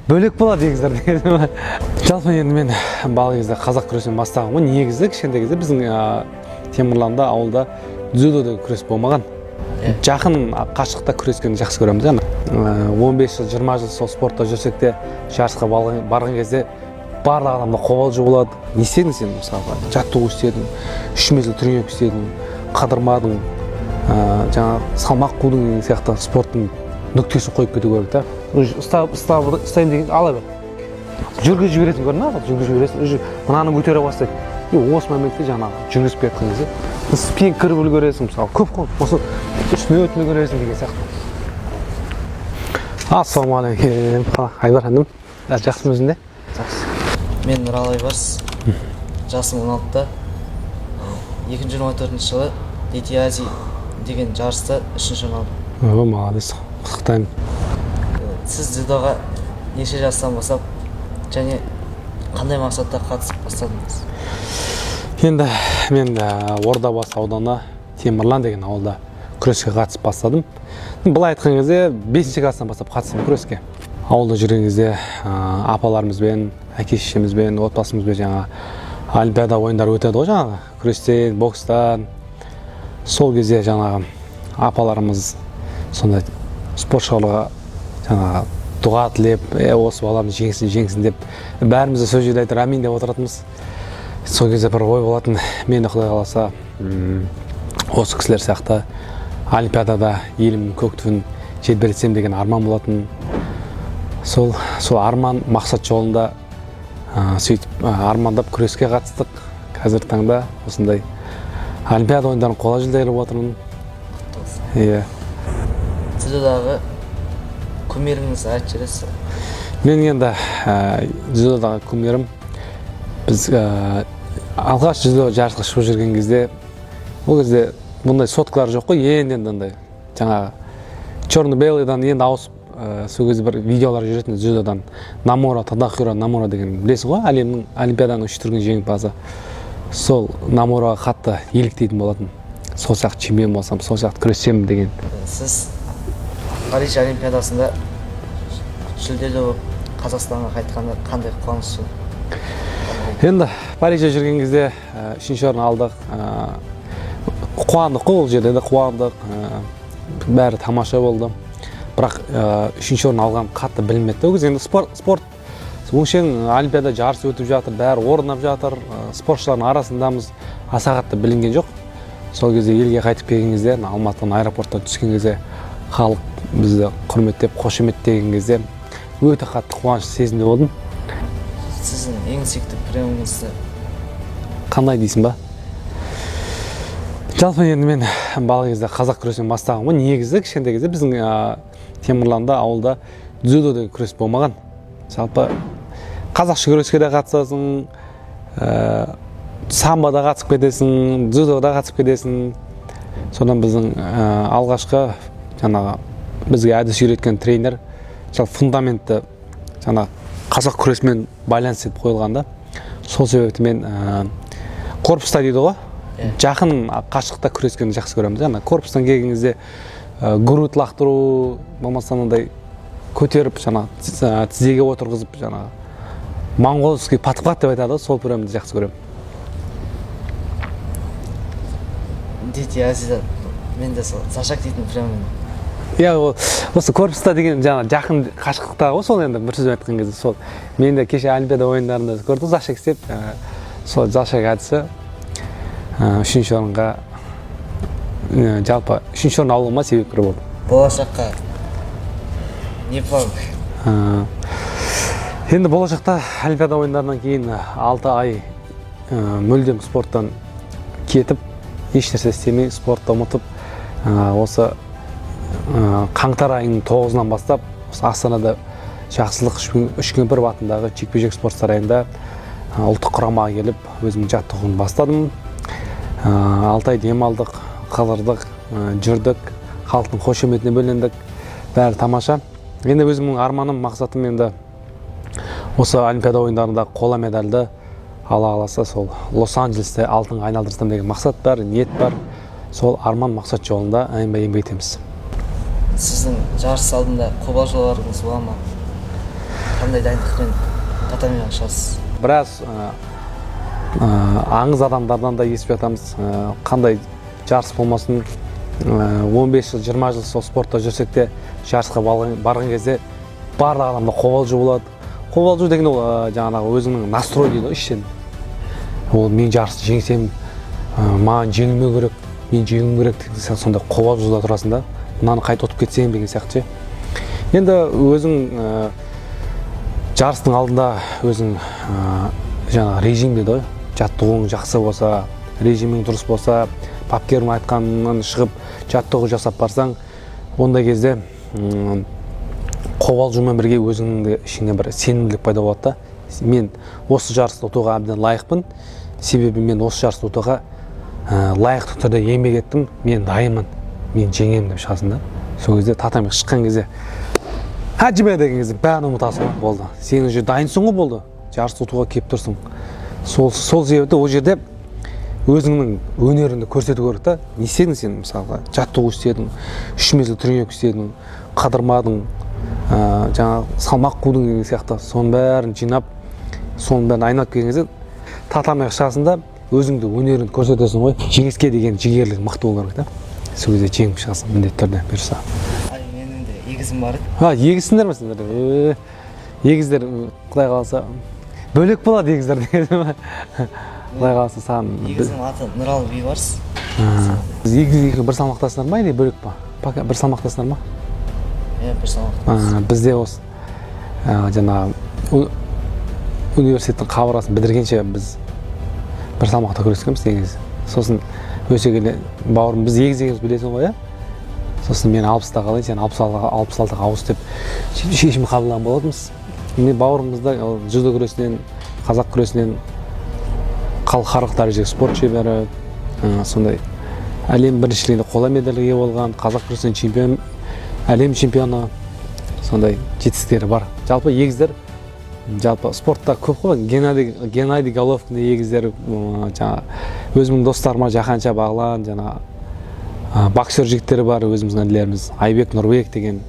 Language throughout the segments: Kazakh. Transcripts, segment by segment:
Бөлек болады егіздер деген. Жалпы енді мен бала кезде қазақ күресінен бастағанмын ғой. Негізі кішкентай кезде біздің Темірланда ауылда дзюдо деген күрес болмаған. Жақын қашықтықта күрескенді жақсы көреміз. Ана 15 жыл, 20 жыл сол спортта жүрсек те, жарысқа барған кезде барлық адамда қобалжу болады. Не істедің сен? Мысалға, жаттығу істедің, 3 мезгіл тренировка істедің, қыдырмадың, жаңағы салмақ қудың деген сияқты, спорттың нүктесін қойып кету керек та. Уже ұстап, ұстап, ұстаймын деген, ала бер, жүргізіп жібересің, көрдің ба? Жүргізіп жібересің, уже мынаны көтере бастайды. И осы моментте жаңағы жүргізіп келе жатқан кезде спин кіріп үлгересің, мысалы, көп қой, осы үстіне өтіп үлгересің деген сияқты. Ассалаумағалейкум, Айбар ханым, жақсы ма, өзіңде? Жақсы. Мен Нұралы Айбарс, жасым 16-да. 2024 жылы Дети Азии деген жарыста үшінші орын алдым. О, молодец, құттықтаймын. Сіз дзюдоға неше жастан бастап және қандай мақсатта қатысып бастадыңыз? Енді мен Ордабасы ауданы, Темірлан деген ауылда күреске қатысып бастадым. Былай айтқан кезде, бесінші класстан бастап қатыстым күреске. Ауылда жүрген кезде апаларымызбен, әке шешемізбен, отбасымызбен жаңа олимпиада ойындары өтеді ғой, жаңағы күрестен, бокстан. Сол кезде жаңағы апаларымыз сондай спортшыларға жаңағы дұға тілеп, осы балам жеңсін, жеңсін деп, бәріміз де сол жерде айтып, әмин деп отыратынбыз. Сол кезде бір ой болатын: мен де, құдай қаласа, осы кісілер сияқты олимпиадада елімнің көк туын желбіретсем деген арман болатын. Сол арман мақсат жолында сөйтіп армандап күреске қатыстық. Қазіргі таңда осындай олимпиада ойындарын қола жүлде алып отырмын, иә. Дзюдодағы кумиріңізді айтып жібересіз бе? Мен енді дзюдодағы кумирім, біз алғаш дзюдо жарысқа шығып жүрген кезде, ол кезде бұндай соткалар жоқ қой, енді андай жаңағы черно белыйдан енді ауысып, сол кезде бір видеолар жүретін дзюдодан. Намура, Тадахиро Намура деген, білесің ғой, әлемнің, олимпиаданың үш дүркін жеңімпазы. Сол Намураға қатты еліктейтін болатын, сол сияқты чемпион болсам, сол сияқты күрессем деген. Сіз Париж олимпиадасында жүлделі болып Қазақстанға қайтқанда қандай қуаныш болды? Енді Парижде жүрген кезде үшінші орын алдық, қуандық қой, ол жерде де қуандық, бәрі тамаша болды. Бірақ үшінші орын алған қатты білінмеді да. Ол кезде енді спорт өңшең, олимпиада жарысы өтіп жатыр, бәрі орындап жатыр, спортшылардың арасындамыз, аса қатты білінген жоқ. Сол кезде елге қайтып келген кезде, ана Алматыдан аэропорттан түскен кезде, халық бізді құрметтеп, қошеметтеген кезде өте қатты қуаныш сезімде болдым. Сіздің ең сүйікті приемыңызды? Қандай дейсің ба? Жалпы енді мен бала кезде қазақ күресінен бастағанмын ғой. Негізі кішкентай кезде біздің Темірланда ауылда дзюдо деген күрес болмаған. Жалпы қазақша күреске де қатысасың, самбода қатысып кетесің, дзюдода қатысып кетесің. Содан біздің алғашқы жаңағы бізге әдіс үйреткен тренер жалпы фундаментті жаңағы қазақ күресімен байланыс етіп қойылған да. Сол себепті мен корпуста дейді ғой, жақын қашықтықта күрескенді жақсы көреміз. Ана корпустан келген кезде грудь лақтыру, болмаса анандай көтеріп, жаңағы тізеге отырғызып, жаңағы монгольский подхват деп айтады ғой, сол приемді жақсы көремін. Дети Азияда мен де сол зашаг дейтін приеммен. Иә, ол осы корпуста деген жаңағы жақын қашықтықта ғой. Сол енді бір сөзбен айтқан кезде сол. Мен де кеше олимпиада ойындарында көрдім зашаг істеп, сол зашаг әдісі үшінші орынға, жалпы үшінші орын алуыма себепкер болды. Болашаққа не план? Енді болашақта олимпиада ойындарынан кейін 6 ай мүлдем спорттан кетіп, ешнәрсе істемей, спортты ұмытып, осы қаңтар айының 9-ынан бастап осы Астанада Жақсылық Үшкемпіров атындағы жекпе жек спорт сарайында ұлттық құрамаға келіп, өзімнің жаттығуымды бастадым. 6 ай демалдық, қыдырдық, жүрдік, халықтың қошеметіне бөлендік, бәрі тамаша. Енді өзімнің арманым, мақсатым енді осы олимпиада ойындарында қола медальді ала қаласа, сол Лос Анджелесте алтынға айналдырсам деген мақсат бар, ниет бар. Сол арман мақсат жолында еңбек етеміз. Сіздің жарыс алдында қобалжуларыңыз бола ма? Қандай дайындықпен татамиға шығасыз? Біраз аңыз адамдардан да естіп жатамыз. Қандай жарыс болмасын, 15 жыл, 20 жыл сол спортта жүрсек те, жарысқа барған кезде барлық адамда қобалжу болады. Қобалжу деген ол жаңағы өзіңнің настрой дейді ғой іштен. Ол мен жарысты жеңсем, маған жеңілмеу керек, мен жеңуім керек деген сияқты сондай қобалжуда тұрасың да, мынаны қайта ұтып кетсем деген сияқты ше. Енді өзің жарыстың алдында өзің жаңағы режим дейді ғой, жаттығуың жақсы болса, режимің дұрыс болса, бапкерің айтқанынан шығып жаттығу жасап барсаң, ондай кезде қобалжумен бірге өзіңнің де ішіңде бір сенімділік пайда болады да. Мен осы жарысты ұтуға әбден лайықпын, себебі мен осы жарысты ұтуға лайықты түрде еңбек еттім, мен дайынмын, мен жеңемін деп шығасың да. Сол кезде татамиға шыққан кезде, «Хаджиме» деген кезде бәрін ұмытасың ғой, болды, сен уже дайынсың ғой, болды, жарысты ұтуға келіп тұрсың. Сол себепті ол жерде өзіңнің өнеріңді көрсету керек та. Не істедің сен? Мысалға, жаттығу істедің, 3 мезгіл тренировка істедің, қыдырмадың, жаңағы салмақ қудың деген сияқты. Соның бәрін жинап, соның бәрін айналып келген кезде татамиға шығасың да, өзіңді, өнеріңді көрсетесің ғой. Жеңіске деген жігерлік мықты болу керек та. Сол кезде жеңіп шығасың міндетті түрде, бұйырса. Ай, менің де егізім бар еді. А, егізсіңдер ме сендер? Егіздер, құдай қаласа, бөлек болады егіздер деген. Құдай қаласа, саған Егізім аты Нұралы Бейбарыс. Біз егіз екеуі бір салмақтасыңдар ма или бөлек па? Пока бір салмақтасыңдар ма? Иә, бір салмақ. А, бізде осы жаңағы университеттің қабырғасын бітіргенше біз бір салмақта күрескенбіз негізі. Сосын өсе келе бауырым, біз егіз екеуміз, білесің ғой, иә. Сосын мен 60-та қалайын, сен 66-ға, 66-ға ауыс деп сөйтіп шешім қабылдаған болатынбыз. Мен бауырымыз да, ол дзюдо күресінен, қазақ күресінен халықаралық дәрежедегі спорт шебері, сондай әлем біріншілігінде қола медальге ие болған, қазақ күресінен чемпион, әлем чемпионы, сондай жетістіктері бар. Жалпы егіздер жалпы спортта көп қой. Геннадий Головкин егіздер, жаңағы өзімнің достарыма Жаһанша Бағлан, жаңағы боксер жігіттері бар, өзіміздің інілеріміз Айбек, Нұрбек деген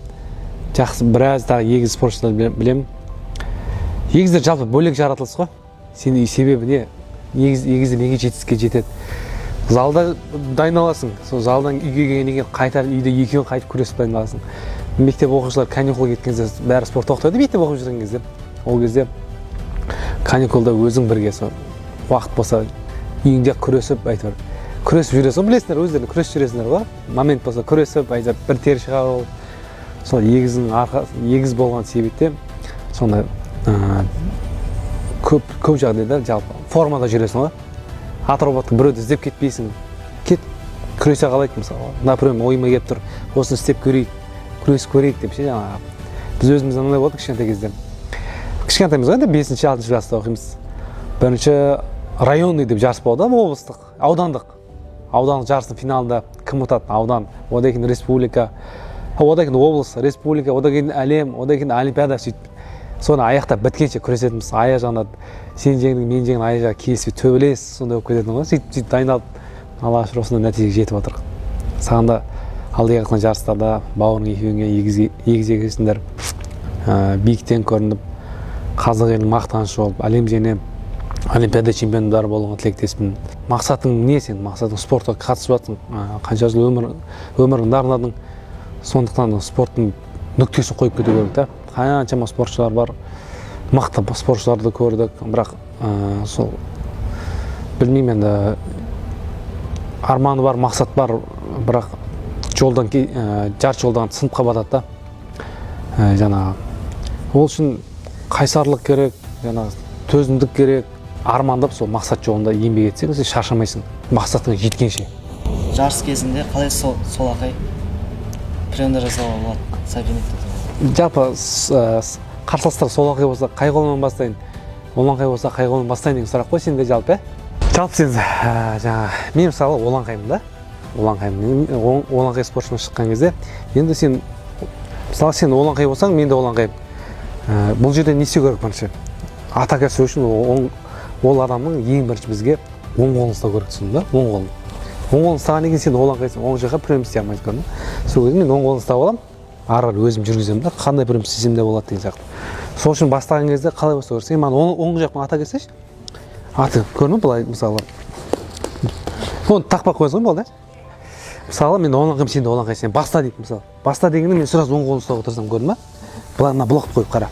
жақсы біраз тағы егіз спортшылар білемін. Егіздер жалпы бөлек жаратылыс қой. Сен себебі не, егіздер неге жетістікке жетеді? Залда дайындаласың, сол залдан үйге келгеннен кейін қайта үйде екеуің қайтып күресіп дайындаласың. Мектеп оқушылар каникулға кеткен кезде бәрі спорт тоқтайды. Мектеп оқып жүрген кезде, ол кезде каникулда өзің бірге сол уақыт болса үйіңде күресіп, әйтеуір күресіп жүресің ғой. Білесіңдер, өздерің күресіп жүресіңдер ғой. Момент болса күресіп, әйтеуір бір тер шығарып. Сол егіздің арқа егіз болған себепте сондай көп көп жағдайда жалпы формада жүресің ғой. Отработка біреуді іздеп кетпейсің, кет күресе қалайық. Мысалы, например, ойыма келіп тұр, осыны істеп көрейік, күресіп көрейік деп ше. Жаңағы біз өзіміз андай болдық кішкентай кезде, кішкентаймыз ғой енді, бесінші, алтыншы класста оқимыз. Бірінші районный деп жарыс болады ғой, облыстық, аудандық жарыстың финалында кім ұтады? Аудан, одан кейін республика, одан кейін облыс, республика, одан кейін әлем, одан кейін олимпиада. Сөйтіп соны аяқтап біткенше күресетінбіз. Аяқ жағында сен жеңдің, мен жеңдім, аяқ жағы келіспей төбелес сондай болып кететін ғой. Сөйтіп сөйтіп дайындалып, Аллаға шүкір, осындай нәтижеге жетіп жатырмық. Саған да алда келе жарыстарда бауырың екеуіңе егіз екенсіңдер, биіктен көрініп, қазақ елінің мақтанышы болып, әлем және олимпиада чемпиондары болуға тілектеспін. Мақсатың не сен? Мақсатың спортқа қатысып жатсың, қанша жыл өміріңді арнадың. Сондықтан спорттың нүктесін қойып кету керек та. Қаншама спортшылар бар, мықты спортшыларды көрдік, бірақ сол білмеймін енді, арманы бар, мақсат бар, бірақ жолдан жарты жолдан сынып батады да. Жаңағы ол үшін қайсарлық керек, жаңағы төзімдік керек. Армандап, сол мақсат жолында еңбек етсең, сен шаршамайсың мақсатыңа жеткенше. Жарыс кезінде қалай солақай приемдар жасауға болады соперникті? Жалпы қарсыластар солақай болса, қай қолымнан бастайын, олаңқай болса, қай қолымнан бастайын деген сұрақ қой сенде жалпы, иә? Жалпы сен жаңағы мен, мысалы, олаңқаймын да, олаңқаймын. Мен олаңқай спортшымен шыққан кезде енді сен, мысалы, сен олаңқай болсаң, мен де олаңқаймын. Бұл жерде не істеу керек? Бірінші атака жасау үшін ол адамның ең бірінші бізге оң қолын ұстау керек, түсіндің ба? Оң қолын, оң қолын ұстағаннан кейін сен олаңқайсың, оң жаққа прием істей алмайсың, көрдің ба? Сол кезде мен оң қолын ұстап аламын, ары қарай өзім жүргіземін да, қандай прием істесем де болады деген сияқты. Сол үшін бастаған кезде қалай бастау керек? Сен маған оң жақпен ата келсейші. Аты көрдің бе, былай, мысалы, оны тақпай қоясың ғой, болды. Мысалы, мен оң, сен де оң, сен баста дейді. Мысалы, баста дегенде мен сразу оң қолын ұстауға тырысамын, көрдің ба? Былай мына блокты қойып, қара,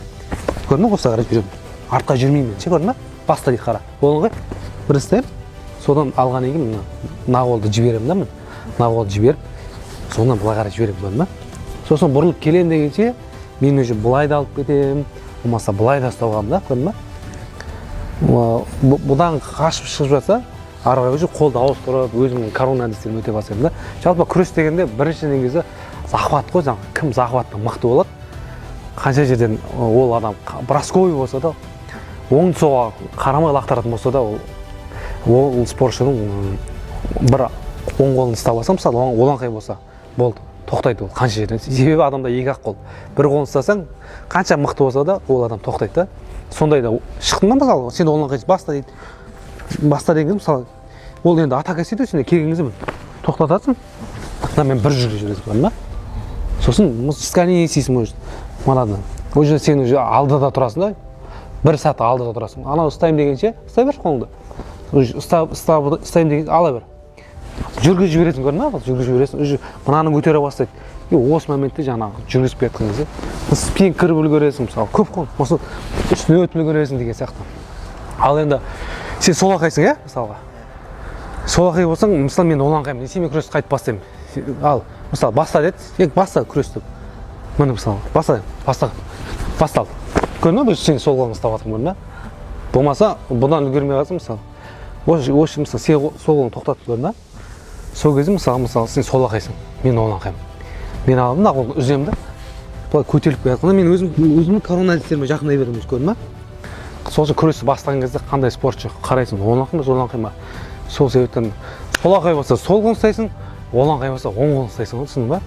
көрдің ба? Осылай қарай жүремін, артқа жүрмеймін мен ше, көрдің ба? Баста дейді, қара, оң бір ұстаймын. Содан алғаннан кейін мына қолды жіберемін да, міне, мына қолды жіберіп, содан былай қарай жіберемін, көрдің ба? Сосын бұрылып келемін дегенше, мен уже былай да алып кетемін, болмаса былай да ұстап аламын да, көрдің ба? Бұдан қашып шығып жатса, ары қарай уже қолды ауыстырып, өзімнің корона әдістерін өте бастаймын да. Жалпы күрес дегенде бірінші негізі захват қой. Жаңағы кім захватта мықты болады, қанша жерден ол адам бросковый болса да, оң солға қарамай лақтыратын болса да, ол спортшының бір оң қолын ұстап алса, мысалы, олаңқай болса болды, тоқтайды ол қанша жерден. Себебі адамда екі ақ қол, бір қолын ұстасаң, қанша мықты болса да, ол адам тоқтайды да. Сондай да шықтың да, мысалы, сен олаңқай, баста дейді. Баста деген кезде, мысалы, ол енді атака істейді ғой. Сен келген кезде міне тоқтатасың, мына мен бір жүргізіп жібересің, көрдің ба? Сосын скорее істейсің, может, мынадан уже сен уже алдыда тұрасың да, бір сәт алдыда тұрасың. Анау ұстаймын дегенше, ұстай берші қолыңды. Уже ұстап, ұстап, ұстаймын дегенше, ала бер, жүргізіп жібересің, көрдің ба? Жүргізіп жібересің, уже мынаны көтере бастайды. И осы моментте жаңағы жүргізіп келе жатқан кезде спин кіріп үлгересің, мысалы, көп қой, осы үстіне өтіп үлгересің деген сияқты. Ал енді сен солақайсың, иә? Мысалға, солақай болсаң, мысалы, мен олаңқаймын, сенімен күресті қайтып бастаймын. Ал мысалы, баста деді, е, баста күрес деп, міне, мысалы, баста, баста, басталды, көрдің ба? Сен сол қолыңды ұстап жатырмын, көрдің ба? Болмаса бұдан үлгермей қалсаң, мысалы, осы, мысалы, сен сол қолыңды тоқтаттың, көрдің ба? Сол кезде, мысалы, сен солақайсың, мен олаңқаймын. Мен аламын да, қолды үземін да, былай көтеріліп келе жатқанда, мен өзімнің корона әдістеріме жақындай беремін, көрдің ба? Сол үшін күресті бастаған кезде қандай спортшы қарайсың, оңақай ма, солақай ма? Сол себептен солақай болса, сол қолын ұстайсың, олаңқай болса, оң қолын ұстайсың ғой, түсіндің ба?